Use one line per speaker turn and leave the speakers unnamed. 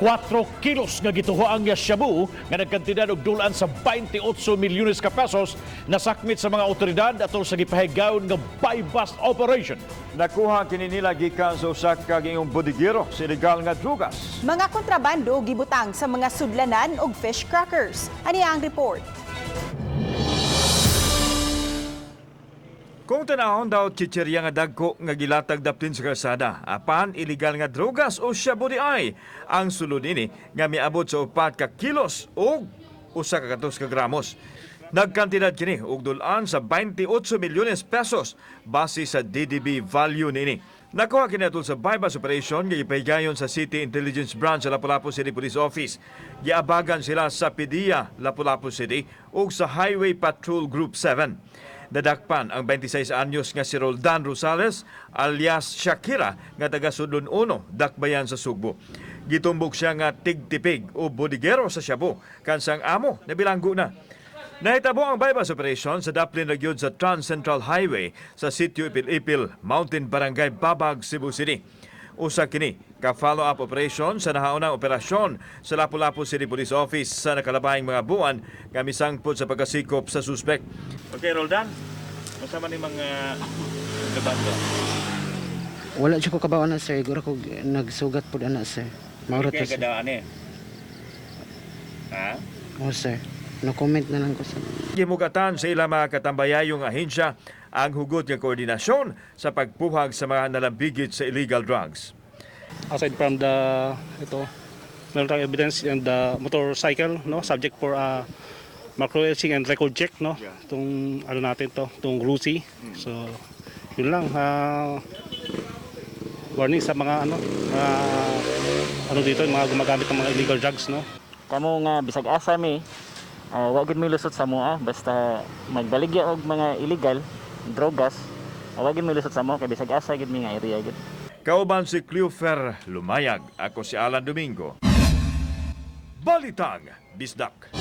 4 kilos nga gituhoang nga shabu nga nagkantidad og dulaan sa 28 milyones ka pesos nasakmit sa mga otoridad atol sa gipahigayon nga buy-bust operation.
Nakuha kini nila gikan sa usa ka giingong bodigero sa ilegal nga drugas.
Mga kontrabando gibutang sa mga sudlanan og fish crackers. Ani ang report.
Kung tanahon daw chichirya nga dagko nga gilatag daplin sa kalsada, apan illegal nga drogas o shabu di ay. Ang sulod ini nga miabot sa 4 ka kilos og 100 ka gramos. Nagkantidad kini og dulaan sa 28 milyones pesos base sa DDB value niini. Nakuha kini atol sa bypass operation nga gipahigayon sa City Intelligence Branch sa Lapu-Lapu City Police Office. Giabagan sila sa PDEA Lapu-Lapu City ug sa Highway Patrol Group 7. Nadakpan ang 26 anyos nga si Roldan Rosales alias Shakira nga taga Sudlon 1, Dakbayan sa Sugbo. Gitumbok siya nga tigtipig o bodigero sa shabu kansang amo nabilanggo na. Nahitabo ang bypass operation sa daplin ra gyud sa Trans Central Highway sa Sitio Ipil-Ipil, Mountain Barangay, Babag, Cebu City. Usa kini ka follow-up operation sa nahaunang operasyon sa Lapu-Lapu City Police Office sa nakalabayng mga buwan nga misangpot sa pagkasikop sa suspek.
Okay, Roldan. Unsa man ni mga kontrabando?
Wala jud ko kabaw na, sir. Siguro ko nagsugat pud ana, sir. Mao ra to,
Kaya
sir.
kadaan eh. Ha?
Oh, sir. No comment na lang ko, sir.
Gimugatan sa ilang mga katambayayong ahensya ang hugot nga koordinasyon sa pagpuhag sa mga nalambigit sa illegal drugs.
Aside from the ito, meron tayong evidence in the motorcycle, no, subject for macro etching and record check, no, itong ano natin to, itong Rusi. So yun lang, warning sa mga ano, mga ano dito, mga gumagamit ng mga illegal drugs, no.
Kamo nga bisag asa mi, wa gid mi lusot sa moa basta magbaligya og mga illegal drogas, wa gid mi lusot sa moa kay bisag asa gid mi nga area gid.
Kauban si Cleofer Lumayag. Ako si Alan Domingo. Balitang Bisdak.